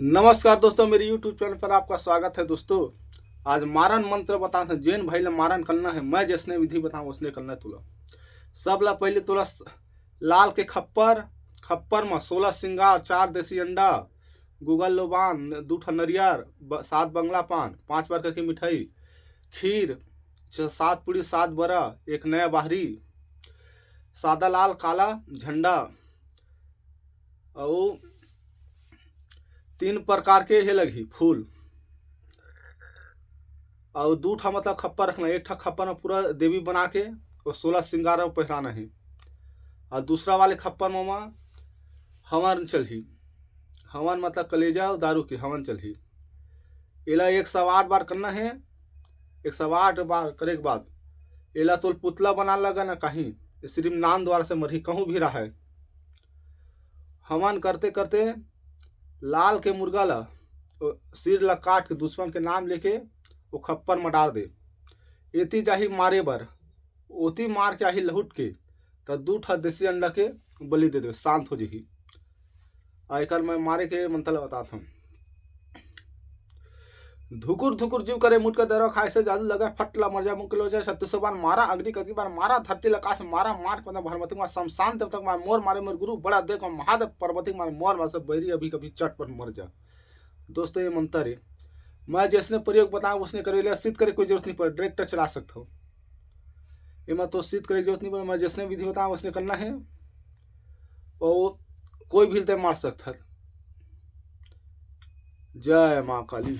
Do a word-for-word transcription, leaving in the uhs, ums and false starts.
नमस्कार दोस्तों, मेरे YouTube चैनल पर आपका स्वागत है। दोस्तों, आज मारन मंत्र बताथंव, जेन भाई ला मारन करना है, मैं जैसने विधि बतावंव, ओसने करना है तोला। सबला पहले तोला स-, लाल के खप्पर, खप्पर म सोलह सिंगार, चार देसी अंडा, गुगल लोबान, दू ठा नरियर, ब-, सात बंगला पान, पाँच प्रकार के मिठाई, खीर, छ-, सात पूड़ी, सात बरा, एक नया बाहरी, सादा लाल काला झंडा, अउ तीन प्रकार के हे लगही फूल, अउ दू ठा मतलब खप्पर रखना, एक ठा खप्पर म पूरा देवी बना के अउ सोलह सिंगार अउ पहिराना हे, अउ दूसरा वाले खप्पर म हवन चलही, हवन मतलब कलेजा अउ दारू के हवन चलही। एला एक सौ आठ बार करना हे। एक सौ आठ बार करे के बाद एला तोल पुतला बना लगा ना कहीं, सिर्फ नाम द्वारा से मरही, कहूँ भी रहे। हवन करते करते लाल के मुर्गा ला, ओ, सिर ला काट के दुश्मन के नाम लेके ओ खप्पर म डार दे। एती जाही मारे बर, ओती मार के आही लहुट के, त दू ठा देसी अंडा के बलि दे देवे, शांत हो जही। आ एकर मैं मारे के मंत्र ला बताथंव। धुकुर धुकुर जीव करे मुटका दरवा खाए से, जादू लगा फट ला मर जा, मुंह के लोचा छत्तीसो बार मारा, अग्नि कगी बार मारा, धरती ला कास मारा, मार के मतलब भरमती मार, शमशान देवता के मार, मोर मारे मोर गुरु बड़ा देख महादेव पार्वती के मार, मोर मार से बैरी अभी कभी चटपट मर जा। दोस्तों, ये मंत्र हे, मैं जैसने प्रयोग बतावंव ओसने करे, एला सिद्ध करे कोई जरूरत नहीं पड़े, डायरेक्ट चला सकथव। एमा तो सिद्ध करे के जरूरत नहीं पड़े, मैं जैसने विधि बतावंव ओसने करना हे, अउ कोई भी ते मार सकथव। जय माँ काली।